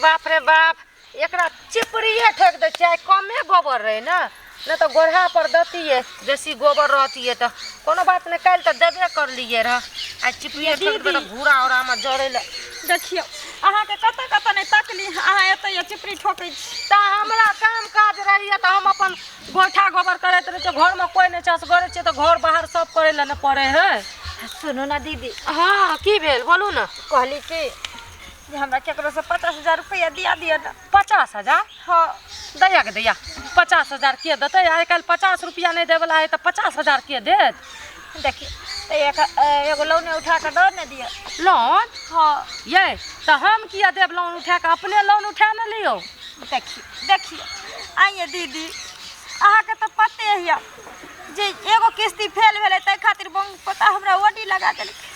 बाप रे बाप, एकरा चिपड़िए ठोकि दै छियै। आइ कमे गोबर रहै ने, नहि तऽ गोढ़ा पर दैतियै, बेसी गोबर रहतियै तऽ कोनो बात नहि। काल्हि तऽ देबे करलियै रहए, आइ चिपड़िए ठोकि देबै तऽ घूरा उरामे जरै लए। देखियौ, अहाँके कतऽ कतऽ नहि तकली, अहाँ एतऽ ये चिपड़ी ठोकै छी। तऽ हमरा काम काज रहैए तऽ हम अपन गोइठा गोबर करैत रहै छियै। घरमे कोइ नहि छै, असगरे छियै, तऽ घर बाहर सब करै लए ने पड़ै है। सुनू ने दीदी। हँ, की भेल? बोलू ने। कहली कि जे हमरा केकरोसँ 50,000 रुपैआ दिया दिअ ने। 50,000? हँ। दैया के दैया, 50,000 के देतै? आइ काल्हि 50 रुपैआ नहि दैवला है तऽ 50,000 के देत? देखियौ तऽ एगो लोने उठा कऽ दऽ ने दिअ। लोन? हँ। ये तऽ हम किया देब लोन उठा कऽ? अपने लोन उठा ने लियौ। देखियौ देखियौ, आइए दीदी, अहाँके तऽ पते यऽ जे एगो किस्ती फेल भेलै, ताहि खातिर बैंक पता हमरा ओडी लगा देलकै।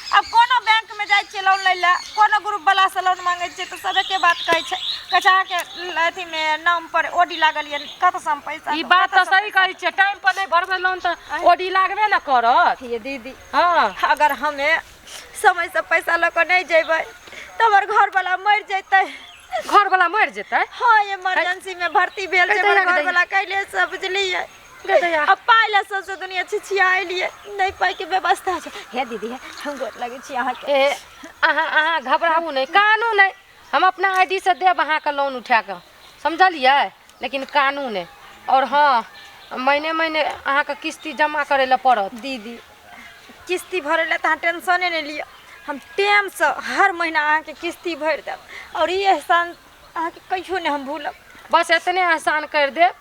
आब कोनो बैंकमे जाइ छियै लोन लै लए, कोनो ग्रुप वलासँ लोन मांगै छियै तऽ सब एके बात कहै छै, कहै छै अहाँके अथीमे नाम पर ओडी लागल यऽ, कतऽसँ हम पैसा ई देब, बात तऽ कतऽसँ सही कहै छियै, टाइम पर नहि भरबै लोन तऽ ओडी लागबे ने करत। ये दीदी। हँ। अगर हमे समयसँ पैसा लऽ कऽ नहि जेबै तऽ हमर घरवला मरि जेतै। घरवला मरि जेतै? हँ, इमरजेंसीमे भर्ती भेल छै हमर घरवला कैले से, बुझलियै? अब पाइ लए सबसे दुनिया छिछियाइलियै, नहि पाइके व्यवस्था छै। हे दीदी, हे, हम गोर लगै छी अहाँके। ए, अहाँ घबराबू नहि, कानू नहि, हम अपना I D से देब अहाँके लोन उठा कऽ, समझलियै? लेकिन कानू नहि। आओर हँ, महीने महीने अहाँके किस्ती जमा करै लए पड़त। दीदी, किस्ती भरै लए तऽ अहाँ टेंशने नहि लिअ, हम टाइमसँ हर महीना अहाँके किस्ती भरि देब आओर ई एहसान अहाँके कहियो नहि हम भूलब। बस एतने एहसान करि देब,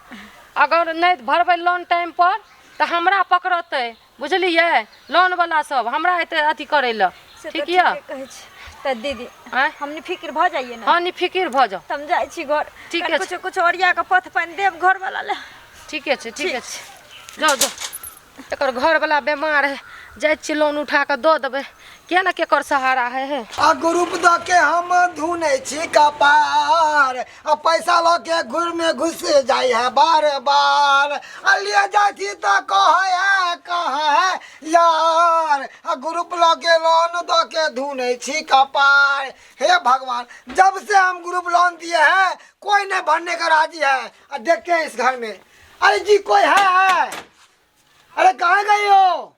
अगर नहि भरबै लोन टाइम पर तऽ हमरा पकड़तै, बुझलियै? लोन वाला सब हमरा एते अथी करै लए। से तऽ ठीक यऽ? ठीके कहै छी। तऽ दीदी, आँय? हम निफिक्र भऽ जाइए ने? हँ, निफिकिर भऽ जाउ। तऽ हम जाइ छी घर। ठीके कनि छै। कुछो कुछो ओरिया कऽ पथ पानि देब घरवला लए। ठीके छै, ठीके छै, जाउ जाउ। एकर घरवला बेमार है, जाइ छियै लोन उठा कऽ दऽ देबै, किया ने केकर सहारा है हे। आ ग्रुप दऽ के हम धुनै छी कपार, आ पैसा लऽ के घुर में घुस जाइ है बार बार, आ लिए जाइ छी तऽ कहै है कहाँ है यार, आ ग्रुप लऽ के लोन दऽ के धुनै छी कपार। हे भगवान, जब से हम ग्रुप लोन दिए हैं कोई नहीं भरने का राजी है। आ देखते हैं इस घर में, अरे जी कोई है? अरे कहाँ गई हो?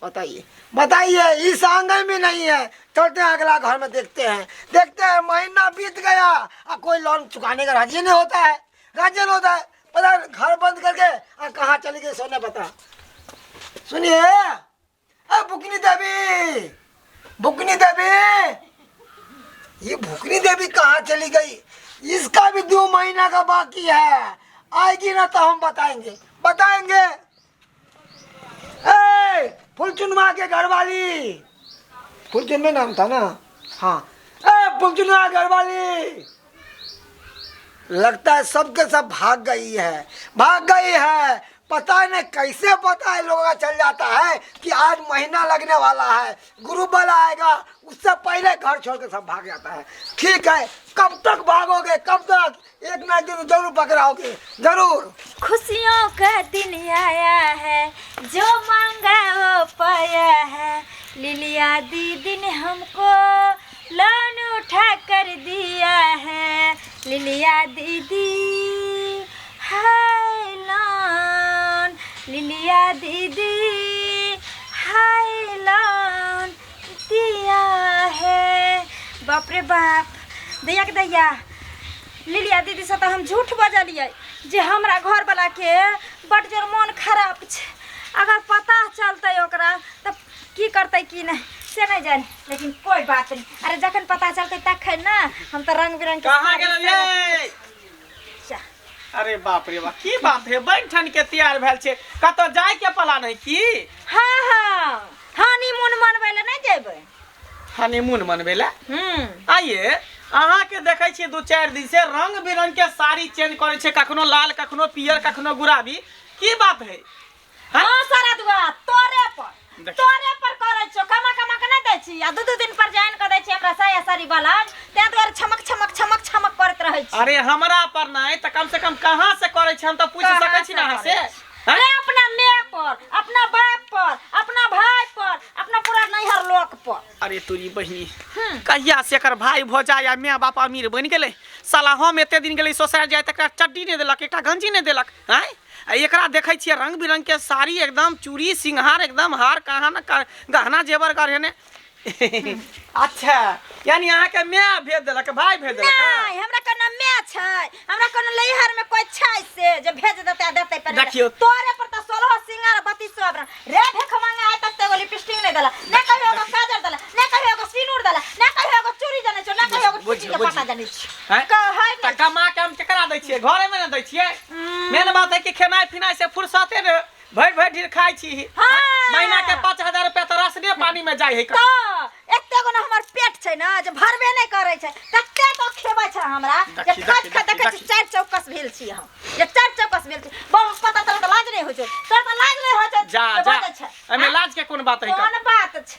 बताइए बताइए, इस आंगन में नहीं है, चलते हैं अगला घर में, देखते हैं देखते हैं। महीना बीत गया आ कोई लोन चुकाने का राजी नहीं होता है, राजी नहीं होता है। पता नहीं, घर बंद करके आ कहाँ चली गई सोने पता। सुनिए, अरे बुकनी देवी, बुकनी देवी, ये भुकनी देवी कहाँ चली गई? इसका भी 2 महीना का बाकी है, आएगी ना तो हम बताएंगे बताएंगे। ए फुलचुनवा के घरवाली, फुलचुनवे नाम था ना? हाँ, ए फुलचुनवा घरवाली, लगता है सबके सब भाग गई है, भाग गई है। पता नहीं कैसे पता है लोगों का चल जाता है कि आज महीना लगने वाला है, ग्रुप वाला आएगा, उससे पहले घर छोड़ के सब भाग जाता है। ठीक है, कब तक भागोगे, कब तक? एक ना एक दिन जरूर पकड़ाओगे, जरूर। खुशियों का दिन आया है, जो मांगा वो पाया है, लिलिया दीदी ने हमको लोन उठा कर दिया है, लिलिया दीदी हाय लोन, लिलिया दीदी हाय लोन दिया है। बाप रे बाप, दैया के दैया, लिलिया दीदी से तऽ हम झूठ बजलियै जे हमरा घरवला के बड जोर मोन खराब छै। अगर पता चलतै ओकरा तऽ की करतै की नहि से नहि जानि, लेकिन कोइ बात नहि। अरे जखन पता चलतै तखन ने, हम तऽ रंग बिरंग के कहाँ साड़ी गेलियै? सब। अरे बाप रे बाप, की बात है, बनि ठन के तैयार भेल छै, कतऽ जाय के प्लान है की? हँ हँ, हनीमून मनबै लए नहि जेबै? हनीमून मनबै लए? आइए अहाँ के देखै छियै 2-4 दिन से रंग बिरंग के साड़ी चेंज करै छै, कखनो लाल, कखनो पियर, कखनो गुलाबी, की बात है? हँ सारा दुआ तोरे पर, देखियौ। तोरे पर करै छौ, कमा कमा के नहि दै छी, आ 2-2 दिन पर जानि कऽ दै छी हमरा साया साड़ी ब्लाउज, ताहि दुआरे छमक छमक छमक छमक करैत रहै छी। अरे हमरा पर नहि तऽ कम से कम कहाँ से करै छै, हम तऽ पूछि कहाँ सकै छी से ने अहाँ से? करै छी? हैं? अरे अपना माय पर, अपना बाप पर, अपना भाई पर, अपना पूरा नैहर लोक पर। अरे तोरी बहिनी, कहिया से एकर भाई भौजा या माय बाप अमीर बनि गेलै। साला हम एते दिन गेलै ससुराल जाय तकरा चड्डी नहि देलक, एकटा गंजी नहि देलक। आँय, आ एकरा देखै छियै रंग बिरंग के साड़ी, एकदम चूड़ी सिंघार, एकदम हार कहाँ न गहना जेवर गढ़ेने। अच्छा, यानी अहाँके माय भेज देलक, भाई भेज देलक? नहीं, हमरा कोनो माय छै, हमरा कोनो लैहर में कोई छै से जे भेज देतै आ देतै पर। देखियौ। तोरे पर त 16 सिंगार 32 आभरण रे भेख मांगा आइ तक त एगो लिपस्टिक नहीं देला, ने कहियो एगो काजर देला, ने कहियो एगो सिनूर देला, ने कहियो एगो चूड़ी जनै छौ, ने कहियो एगो बुझियौ, चूड़ी के बुझियौ। पता जनै छौ। हैं? कहै तऽ नहि। कमा के हम केकरा दै छियै? घरे में ने दै छियै। मेन बात है कि खेनाइ पिनाइ से फुर्सते ने भरि भरि ढीर खाइ छी। हाँ। महीना के 5000 रुपया तऽ राशने पानी में जाइ है। तऽ एते गो ने हमर पेट छै ने जे भरबे नहि करै छै, तते तो खेबै छै हमरा जे देखी, खाइत देखी, खाइत देखी, देखै छी देखी। चारि चौकस भेल छी हम, जे चारि चौकस भेल छी। बहुत पता तोरा तऽ लाज नहि होइ छौ, तोरा तऽ लाज नहि होइ छौ जा जे जा बजै छै। एहिमे लाज के कोन बात है? कोन बात छै?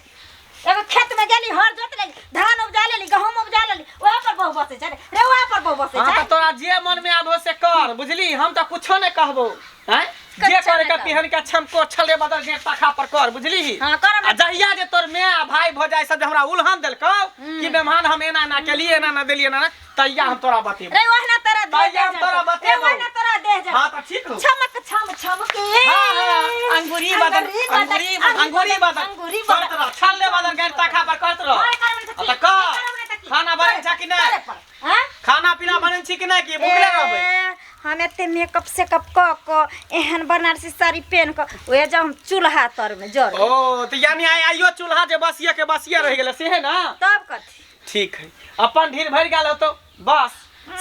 एगो खेत में गेली, हर जोत लेली, धान उपजा लेली, गहूम उपजा लेली, ओहे पर बहु बसै छै रे, ओहे पर बहु बसै हाँ छै। तऽ तोरा जे मन में आबो से कर, बुझली? हम तऽ कुछो नहि कहबो। हैं, जे कुछो करे नहि के कहबो। पिहन के छमको छले बदल के तखा पर कर, बुझली? हाँ, करब। आ जहिया जे तोर माय आ भाई भौजाई सब जे हमरा उलहन देलकौ कि मेहमान हम एना ना केलिए, एना ना देलिए, एना ना, तहिया हम तोरा बतेबो। रे ओहना तोरा देह तहिया हम तोरा रे बतेबो। ओहना तोरा देह जा। हाँ तऽ ठीक हो। छमक छम छमके। हाँ, हाँ, अंगूरी बदन, अंगूरी अंगूरी बदन, अंगूरी करत बदन। रह, छल्ले बदन गैर तखा पर करत रह। और करब नहि आ तऽ तऽ की? कर। करब नहि तऽ की? खाना बनै छै कि नहि? तोरे पर, हाँ? खाना पीना बनै छी कि नहि, कि भुखले रहबै? ए, हम एते मेकअप सेकअप कऽ कऽ एहन बनारसी साड़ी पेन कऽ ओहे जाउ हम चूल्हा तर में जर। ओ तऽ यानी आइ आइयो चूल्हा जे बसिया के बसिया रहि गेलै से है ना? तब कथी? ठीक है, अपन ढीर भरि गेल होतो बस,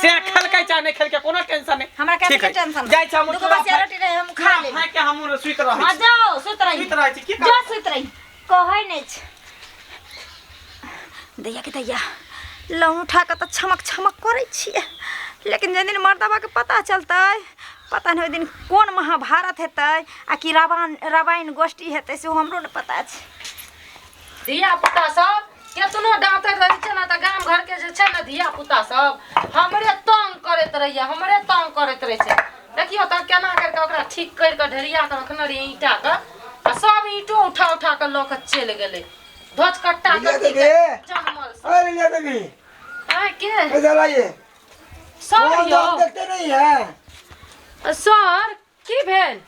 से खेलकै चाहे नहि खेलकै कोनो टेंशन नहि। हमरा कथी ठीक के है। टेंशन? जाइ छी हम। दूगो बसिया रोटी रहे, हम खा लेब। फाँकि के हमहूँ सुति रहै हाँ छी। जाओ सुत रही। सुति रहै छी, की जो करबै? सुत रही, कहै नहि छै। दैया के दैया, लौंग उठा कऽ तऽ छमक छमक करै छियै, लेकिन जाहि दिन मर्दबाके पता चलतै, पता नहि ओहि दिन कोन महाभारत हेतै आ कि रामायण रामायण गोष्ठी हेतै, से हमरो नहि पता छै। धिया पुता सब केतनो डाँटैत रहै छै ने तऽ गाम घरके जे छै ने धिया पुता सब हमरे तंग करैत रहैया, हमरे तंग करैत रहै छै। देखियौ तऽ केना करि कऽ ओकरा ठीक करि कऽ ढेरिया कऽ रखने रहियै ईंटाके, आ सब ईंटो उठा उठा कऽ लऽ कऽ चलि गेलै ध्वजकट्टा लिया कथी देबे। जनमल सब। अरे लिया देवी। आँय के? इधर आइए। सर फोन तो यौ। आप देखते नहीं है। सर की भेल?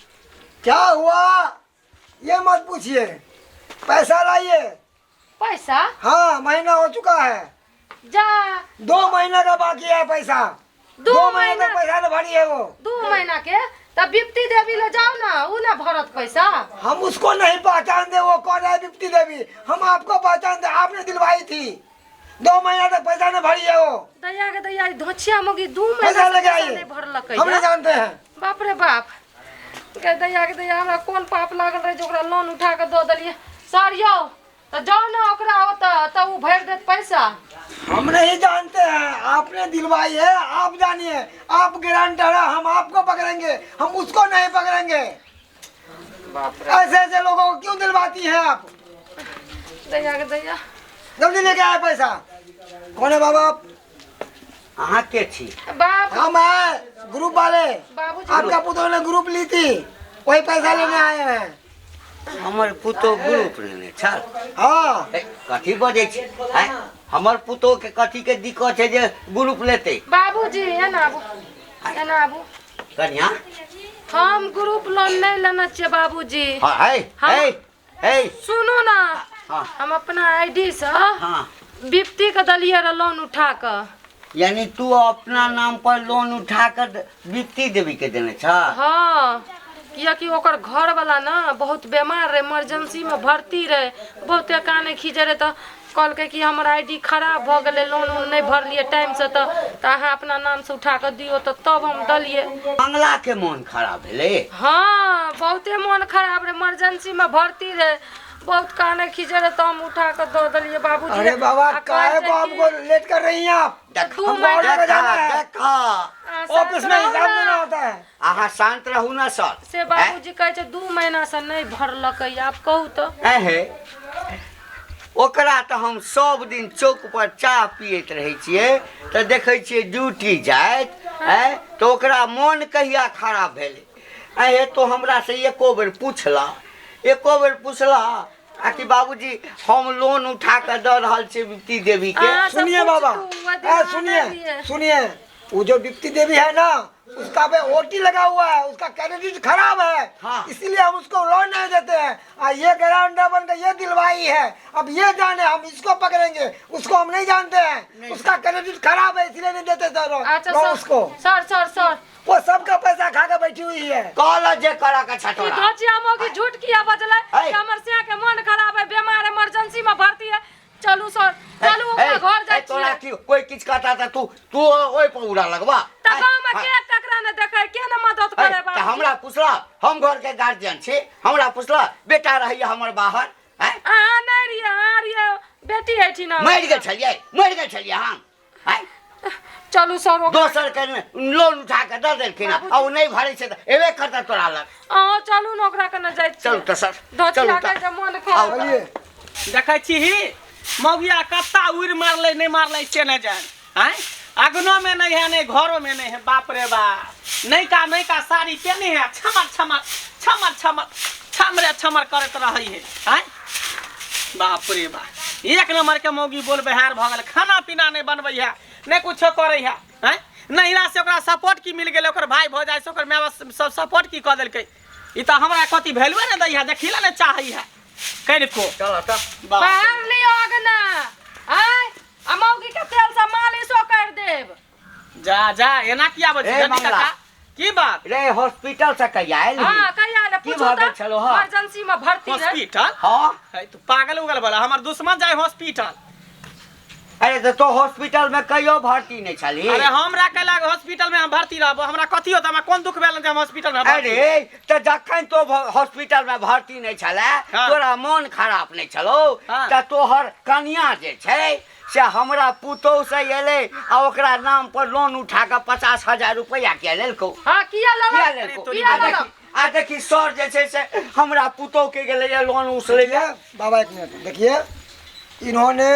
क्या हुआ ये मत पूछिए, पैसा लाइए। पैसा? हाँ, महीना हो चुका है। जा। 2 महीना का बाकी है पैसा। दू 2 महीना महीना? तक पैसा न भरी है वो। 2 महीना के तब विप्ती देवी ले जाओ ना, उ ना भरत पैसा। हम उसको नहीं पहचान दे, वो कौन है विप्ती देवी? हम आपको पहचान दे, आपने दिलवाई थी। 2 महीना तक पैसा न भरी है वो। दैया के दैया, ई धोछिया मौगी 2 महीना पैसा से लेके पैसा आइए, नहीं भरलकै। हम नहीं जानते हैं। बाप रे बाप, गे दैया के दैया, हमरा कोन पाप लागल रहे जे ओकरा लोन उठा के दऽ देलियै। सर यौ, तऽ जाउ ने ओकरा ओतऽ, तऽ उ भरि देत पैसा। हम नहीं जानते हैं, आपने दिलवाई है, आप जानिए, आप गारंटर है, हम आपको पकड़ेंगे, हम उसको नहीं पकड़ेंगे। बाप रे। ऐसे ऐसे लोगों को क्यों दिलवाती हैं आप? दैया के दैया। जल्दी लेके आए पैसा। कौन है बाबा आप? अहाँ के छी? बाप। हम है ग्रुप वाले। बाबूजी। आपका पुतोह ने ग्रुप ली थी, वही पैसा लेने आए हैं। हमर पुतोह ग्रुप लेने छल? हाँ। ए, कथी बजै छी? आँय, हमर पुतोह के कथी के दिक्कत छै जे ग्रुप लेतै? बाबूजी एना आबू, एना आबू। कनिया। हम ग्रुप लोन नहीं लेने छियै बाबूजी। हाँ, है, है, है। सुनू ना। हाँ। हम अपना आईडी से हाँ। विप्ती के दलियै रह लोन उठा कऽ। यानी तू अपना नाम पर लोन उठा कर विप्ती देवी के देने छ? हाँ, कियाकि ओकर घर वाला ना बहुत बीमार रहे, इमरजेंसी में भर्ती रहे, बहुते काने खींचे रहे, तऽ कहलकै कि हमर आईडी खराब भऽ गेलै, लोन उन नहि भरलियै टाइम से, तऽ अहाँ अपना नाम से उठा कऽ दियौ, तऽ तब हम दलियै। मंगला के मोन खराब भेलै? हाँ, बहुते मोन खराब रहे, इमरजेंसी में भर्ती रहे, बहुत काने खींचे रहे, तऽ हम उठा कऽ दऽ देलियै बाबूजी। अरे बाबा, आ कहै काहे छै को कि आपको लेट कर रही हैं आप? देख, दू हमको महीना ऑर्डर देखा, जाना है। देखा। आ, ऑफिस में शांत हिसाब रहू देना ना। होता है। अहाँ शांत रहू ना सर। से बाबूजी कहै छै 2 महीना से नहि भरलकै, आब कहू तऽ। हे, ओकरा तऽ हम सब दिन चौक पर चाह पियैत रहै छियै, तऽ देखै छियै ड्यूटी जाइत, आँय, तऽ ओकरा मोन कहिया खराब भेलै? आँय हे, तो हमरा से एको बेर पूछला, एको बेर पूछला? आ कि बाबूजी हम लोन उठा के दऽ रहल छी विप्ती देवी के। अहाँ सब सुनिए बाबा, पूछतू, ओहि दिन ए, अहाँ सुनिए देलियै। सुनिए, वो जो विप्ती देवी है ना, उसका पे ओटी लगा हुआ है, उसका क्रेडिट खराब है। हाँ। इसीलिए हम उसको लोन नहीं देते हैं। आ ये गारंटर बन के ये दिलवाई है, अब ये जाने हम इसको पकड़ेंगे, उसको हम नहीं जानते हैं, उसका क्रेडिट खराब है इसलिए नहीं देते सर अच्छा लोन सर उसको। सर सर सर वो सबका पैसा खा के बैठी हुई है। कहल जे करा के ई छटोरा धोचिया मौगी झूठ किया बजलै है। कि हमर सिया के मन खराब है, बीमार इमरजेंसी में भर्ती है। चलू सर, चलू ओकरा घर जाइ तोरा छियै। की कोई किछु कहता तऽ तू तू ओहि पर उड़ा लगबा। तऽ गाँव में के ककरा ने देखै, के ने मदद करे तऽ बाबूजी? हमरा पुछला, हम घर के गार्जियन छी, हमरा पुछला बेटा रहैया हमर बाहर। आँय? अहाँ नहि रहियै, अहाँ रहियै बेटी एहिठिना। मरि गेल छलियै, मरि गेल छलियै हम। आँय? चलू सर ओकरा- दोसर के लोन उठा के दऽ देलखिन आ ओ नहि भरै छै तऽ एबे करतै तोरा लग। अहाँ चलू ने ओकरा कने जाइ छियै। चलू तऽ सर, धोतिया चलू के तऽ। जे मन खराब। चलिए। देखै छी मौगिया कत्ता उड़ि मारलै नहि मारलै से नहि जान। आँय, अगनो में नहीं है, नहीं घरों में नहीं है। बाप रे बाप, नैका नैका साड़ी पेने है, छमर छमर छमर छमर छमरे छमर करैत रहै है। आँय, बाप रे बाप, एक नंबर के मौगी बोल बेहार भऽ गेल। खाना पीना नहि बनबै है, नहि कुछो करै है। आँय, नहिरा से ओकरा सपोर्ट की मिल गेलै, ओकर भाई भौजाइ से ओकर माय बाप सब सपोर्ट की कऽ देलकै। ई तऽ हमरा कथी वैल्यूए नहि दै है, देखी ला नहि चाहै है कनिको। चल तऽ बाप। बाहर लियो अगना। आँय, आ मौगी के तेल से मालिशो कर देब। जा जा, एना किया बजै ए, छी मंगला। काका? की बात रे, हॉस्पिटल से कहिया आयल? हाँ, कहिया आयल? की पूछू भऽ गेल तऽ छलौ हँ? इमरजेंसी में भर्ती रहे। हॉस्पिटल? हाँ। है तू पागल उगल बला, हमर दुश्मन जाय हॉस्पिटल। अरे तऽ तो हॉस्पिटल में कहियो भर्ती नहीं छली? अरे हमरा कैला हॉस्पिटल में हम भर्ती रहबो, हमरा कथी होत, हमरा कोन दुख भेल जे हम हॉस्पिटल में भर्ती? अरे तऽ जखन तो हॉस्पिटल में भर्ती नहीं छले, हाँ। तोरा मन खराब नहीं छलो, हाँ। तऽ तोहर कनिया जे छै से हमरा पुतोहु से एलै आ ओकरा नाम पर लोन उठा के 50,000 रुपया किया लेलकौ? हाँ, किया लेलक? किया लेलकौ? तोरी किया लेलक? आ देखी सर जे छै से हमरा पुतोहु के गेलै लोन उसलै लए। बाबा एक मिनट देखिए, इन्होंने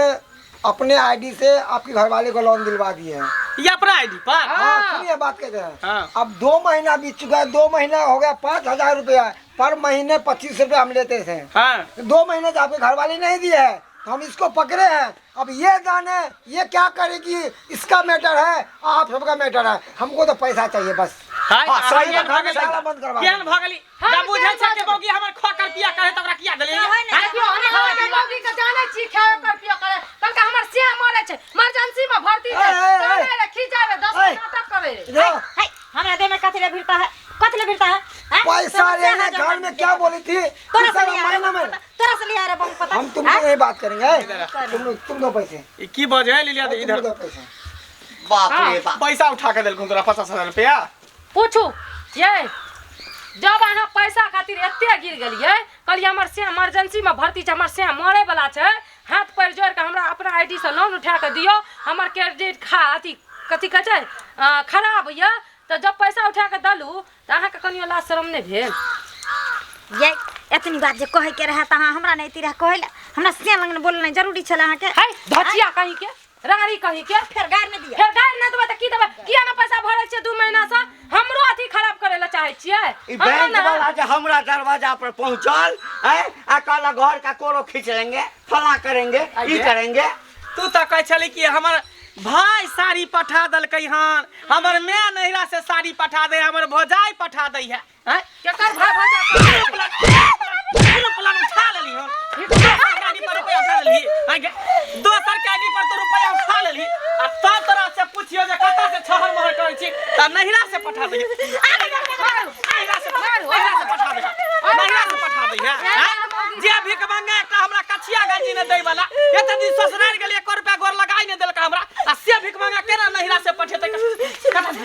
अपने आईडी से आपकी घरवाले को लोन दिलवा दिए हैं। ये अपना आईडी पर? हाँ, सुनिए बात कहते हैं। हाँ। अब 2 महीना बीत चुका है, 2 महीना हो गया, 5,000 रुपया पर महीने 25 रुपया हम लेते थे। हाँ। 2 महीने से आपके घरवाले नहीं दिए हैं, तो हम इसको पकड़े हैं। अब ये जाने ये क्या करेगी, इसका मैटर है, आप सबका मैटर है, हमको तो पैसा चाहिए बस। हाय, हाँ, सही केहन बात, भऽ गेली? ताला बंद करवा केहन भऽ गेली? हम जब बुझै केहन छै कि भऽ मौगी हमर खो कर पिया करे त ओकरा किया देलियै? कहै ने, हाँ? देखियौ, हम अहाँके मौगी के जानै छी, खाए कर पिया करे। कहलकै हमर सिया मरै छै, इमरजेंसी में भर्ती छै। ए, ए, ए। कानै रे, खींचा रे, 10 ए। नाटक करे रे। इधर आओ। है, हमरा देह में कथी ले भिड़ता है, कथी ले भिड़ता है? हैं? पैसा तोरा से लेने हजार घर में क्या बोली थी? तोरा से साला लिया रे महीना में बम पता, तोरा से लिया रे बम पता। हम तुमसे हैं? नहीं बात करेंगे, हैं? तुम दो पैसे। ई की बजै है लिलिया? तुम इधर दो पैसे। बाप रे बाप। पैसा उठा के देलखुन तोरा 50,000 रुपया। पूछू ये जब अहाँ पैसा खातिर एते गिर गेलियै, कहलियै हमर से इमरजेंसी में भर्ती छै, हमर से मरे वाला छै, हाथ पैर जोड़ के हमरा अपना आईडी से लोन उठा के दियौ, हमर क्रेडिट खा अथी कथी कहै छै, खराब यऽ। तऽ जब पैसा उठा के देलू तऽ अहाँके कनियो लाज शरम नहि भेल? ये एतनी बात जे कहै के रहै तऽ अहाँ हमरा नहि एती रहै कहै लए, हमरा से लग बोलनाइ जरूरी छलै अहाँके। है धचिया कहीं के, राड़ी कहीं के, फेर गारि नहि दिअ। फेर गारि नहि देबै तऽ की देबै? किया ने पैसा भरै छियै 2 महीना से? हमरो अथी खराब करै लए चाहै छियै? ई हमरो बैंक ने- वाला जे हमरा दरवाजा पर पहुंचल है आ कहलक घर का कोरो खींच लेंगे, फला करेंगे, ई करेंगे। तू तऽ कहै छली कि हमर भाई साड़ी पठा देलकै हन, हमर माय नैहरा से साड़ी पठा दे, हमर भौजाई पठा दै है। हैं? केकर भाई भौजाई? प्लान उठा लेली हन, दोसर के आईडी पर रुपया उठा लेली। हैं गे? दोसर के आईडी पर तो रुपया उठा लेली आ तब तोरा से पुछियो जे कतऽ से छहर महर करै छी तऽ नैहरा से पठा दै। नैहरा से नैहरा से पठा दै, नैहरा से पठा दै है। हैं? जे भीख मांगे एकटा हमरा कछिया गंजी ने दै वाला, एते दिन ससुराल गेलियै 1 रुपया गोर लगाई ने देलक हमरा, आ से भीख मांगा केना नैहरा से पठेतै?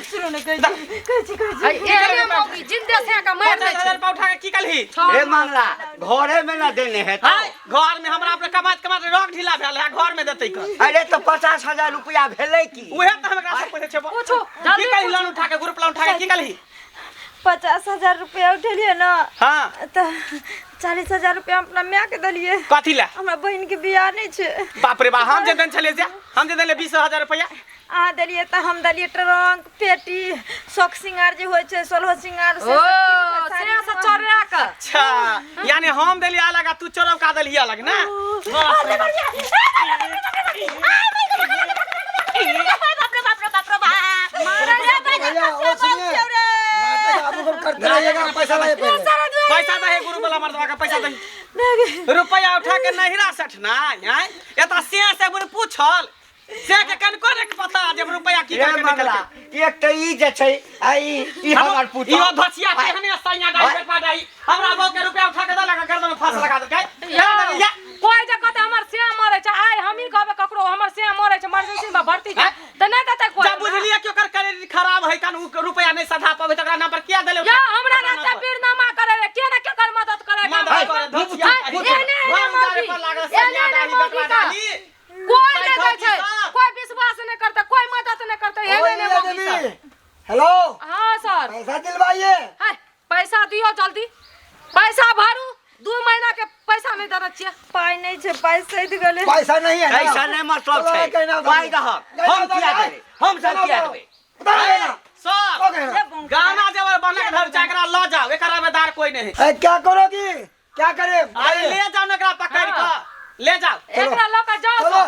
सुनू ने, कहै छी, कहै छी, कहै छी। है, एहने मौगी जिंदे से के मारि दै 50,000 छै। रुपया उठा के की कलही? हे मंगला, घरे में ना देने है तो। हाय, घर में हमरा अपने कमाइत कमाइत रग ढीला भेल है, घर में देतै कर। अरे तो 50,000 रुपया भेलै की? उहे तऽ हम एकरा से पूछै छियै। पूछू, की जल्दी कलही पूछू। लोन उठा के, ग्रुप लोन उठा के की कलही? 50,000 रुपया उठेलियै ने। हाँ। तऽ 40,000 रुपया अपना माय के देलियै। कथी लए? हमरा बहिन के बियाह नहि छै। बाप रे बाप, हम जे देने छलियै से, हम जे देने 20,000 रुपया अहाँ देलियै तऽ हम देलियै ट्रंक, पेटी, शौक सिंगार जे होइ छै, सोलहो सिंगार से ओ सब कीन कऽ से से चोरा के। अच्छा, यानी हम देली अलग आ तू चोरौका देली अलग ना। बाप रे बाप। भैया ओ सुनिए, नाटक आप लोग करते रहिएगा, पैसा लाइए पहले। पैसा दहे गुरु वाला मर्दवा का पैसा दही। रुपया उठा के नहिरा सठना आय एता से से बुर पूछल से के कनको ने पता जब रुपया की रे करके निकल मंगला, के। एक तऽ ई जे छै आ ई ई हमर पुतहु। इहो धसिया केहने सैया डाई बेटा डाई हमरा बहू के रुपया उठा के देलक आ गर्दन में फांस लगा देलकै। यौ, कोई जे कहतै हमर सिया मरै छै, आइ हमही कहबै ककरो हमर सिया मरै छै, इमरजेंसी में भर्ती छै, तऽ नहि देतै कोई। जब बुझलियै कि ओकर क्रेडिट खराब है तहन उ रुपया नहि सधा पबै तकरा नाम पर किया देले? यौ, हमरा ना पीरनामा करे रे, के ना केकर मदद करे? मदद करे, धसिया एने एने घर उजाड़े मौगी, पर लागल एने सैया एने डाही मौगी बेटवा का। डाही। कोई नहि दै छै, पैसा की कोई विश्वास नहि करतै, कोई मदद नहि करतै, ओ एने एने लीला मौगी देवी, सब। हेलो। हाँ सर। पैसा दिलवाइए। हाय, पैसा दियो जल्दी, पैसा भरू, 2 महीना के पैसा नहि देने छियै। पाइ नहि छै, पाइ सधि गेलै। पैसा नहीं है ना? पैसा नहि मतलब चलो, छै। कहना पाइ उतारिए। दहक, कहना हम किया उतारिए। देबै? हम सब कहना किया उतारो। देबै? उतारो कहना। सर, ओ कहना। गाना जबर बनक धर चाकरा ल जाओ, एकरा में दार कोई नहीं। ए, क्या करोगी? क्या करे? अरे ले जाओ ना एकरा पकड़ के ले जाओ। एकरा लऽ के जाओ। चलो।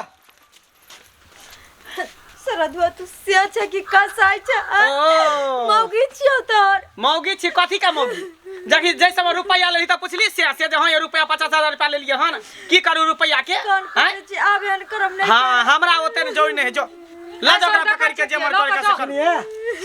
सर। सरदुआ तू से छै कि कसाई छै? ओ। मौगी छियौ तोहर। मौगी छी? कथी का मौगी? जखी जै समय रुपया लेली त पुछली से से जे हां ये रुपया 50,000 रुपया लेलिए हन, की करू रुपया के? कोन हैं? करै छी? आब एहन करम नहि। हां, हमरा ओते ने जोड़ी नहीं, जो ले जाओ एकरा पकड़ के जे मन करे से करू। सुनिए,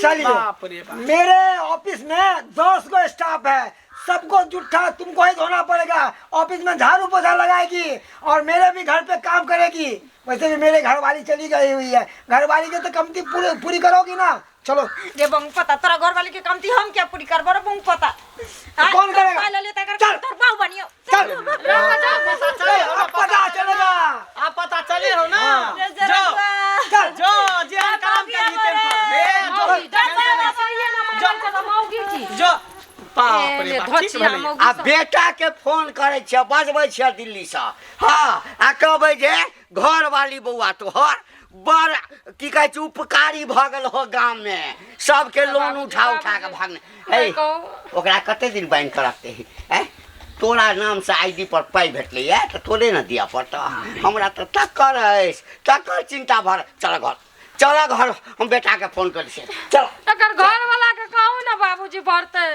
चलिए। बाप रे बाप। मेरे ऑफिस में 10 गो स्टाफ है, सबको जुट्ठा तुमको ही धोना पड़ेगा। ऑफिस में झाड़ू पोछा लगाएगी और मेरे भी घर पे काम करेगी। वैसे भी मेरे घरवाली चली गई हुई है, घरवाली के तो कमती पूरी पूरी करोगी ना। चलो। रे बंग पता, तोरा घरवाली के कमती हम क्या पूरी करबो रे बंग पता? तो कौन करेगा? पाइ लेलियो तकर चल। तोर बाऊ बनियो। चल। पता चले हो ना, अब पता चलेगा। अब पता चले हो ना। रे जो जरदुआ। चल। जो जे हम काम करी तेन पर हे जो मौगी, सहिए ना मानल छै तऽ मौगी छी। जो बाप रे एने बाप, ठीक धचिया भेलै। मौगी आ सब। बेटा के फोन करै छियै, बजबै छियै दिल्लीसँ, हँ, आ कहबै जे घरवाली बौआ तोहर बड़ की कहै छै उपकारी भऽ गेल हो, गाममे सबके लोन उठा उठा के भागने। नहि ए, कहू। ओकरा कते दिन बान्हि कऽ रखते हैं? तोरा नामसँ I D पर पाइ भेटलैए तऽ तोरे ने दिअ पड़तऽ, हमरा तऽ तकर अछि, तकर चिन्ता भर। चल घर, चल घर, हम बेटाके फोन करै छियै, चल। एकर घर वाला के कहू ना बाबूजी भरतै।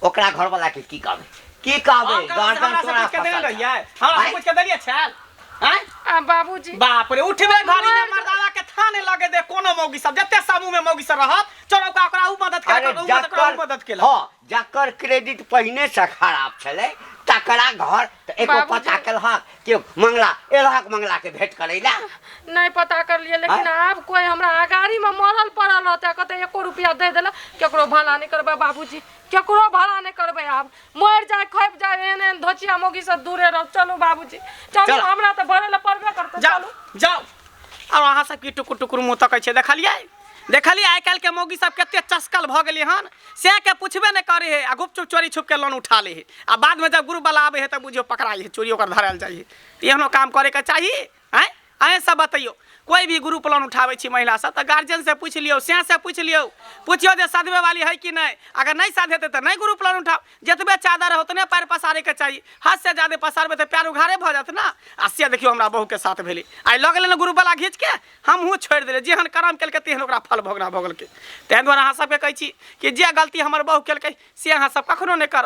ओकरा घरवला के की कहबै, की कहबै? हम कहबै से गर्दन हमरा से तोरा पूछ के देने फँसल रहियै, हमरा से आँय? पूछ के देलियै छल आँय? आ बाबूजी। बाप रे, उठबे घड़ी ने मर्दावा के थाने लगे दे कोनो मौगी सब, जते समूह में मौगी सब रहत चोरौका ओकरा उ मदद अरे केलक, उ मदद ओकरा उ जकर मदद केलक। हँ, जकर क्रेडिट पहिने से खराब छलै तकरा घर तऽ एको बाबूजी। पता केलहक कि मंगला एलहक मंगला के भेंट करै ला? नहीं पता कर लिए, लेकिन आब कोई हमरा अगाड़ी में मरल पड़ल रहतै कहतै एको रुपया दे देला, केकरो भला नहीं करबै बाबूजी, केकरो भला नहीं करबै। आब मरि जाय खपि जाय, एहन एहन धोचिया मौगी से दूरे रह। चलू बाबूजी, चलू। चल। हमरा तऽ भरे लए पड़बे करतै। जाओ। चलू। जाओ। और अहाँ सब की टुकुर टुकुर मुँह तकै छियै? देखलियै, देखलियै आइ काल्हिके मौगी सब कते चस्कल भऽ गेलै हन? से के पुछबे नहि करै है आ गुपचुप चोरी छुप के लोन उठा लै है आ बादमे जब ग्रुप वाला आबै है तऽ बुझियौ पकड़ाइ है, चोरी ओकर धरायल जाइ है। तऽ एहनो काम करैके चाही? आँय, अहेँ सब बतैयौ, कोई भी ग्रुप लोन उठाबै छी महिला सब तऽ गार्जियन से पूछि लियौ, से से पूछि लियौ, पुछियौ जे सधबै वाली है कि नहि। अगर नहि सधेतै तऽ नहि ग्रुप लोन उठाउ। जतबे चादर है उतने पैर पसारैके चाही, हद से ज्यादा पसारबै तऽ पैर उघारे भऽ जायत ना। आ से देखियौ हमरा बहूके साथ भेलै, आइ लऽ गेलै ने ग्रुप वाला घीच के, हमहूँ छोड़ि देलियै। जेहन कर्म केलकै तेहन ओकरा फल भोगना भऽ गेलकै। ताहि दुआरे अहाँ सबके कहै छी कि जे गलती हमर बहू केलकै से अहाँ सब कखनो नहि करब।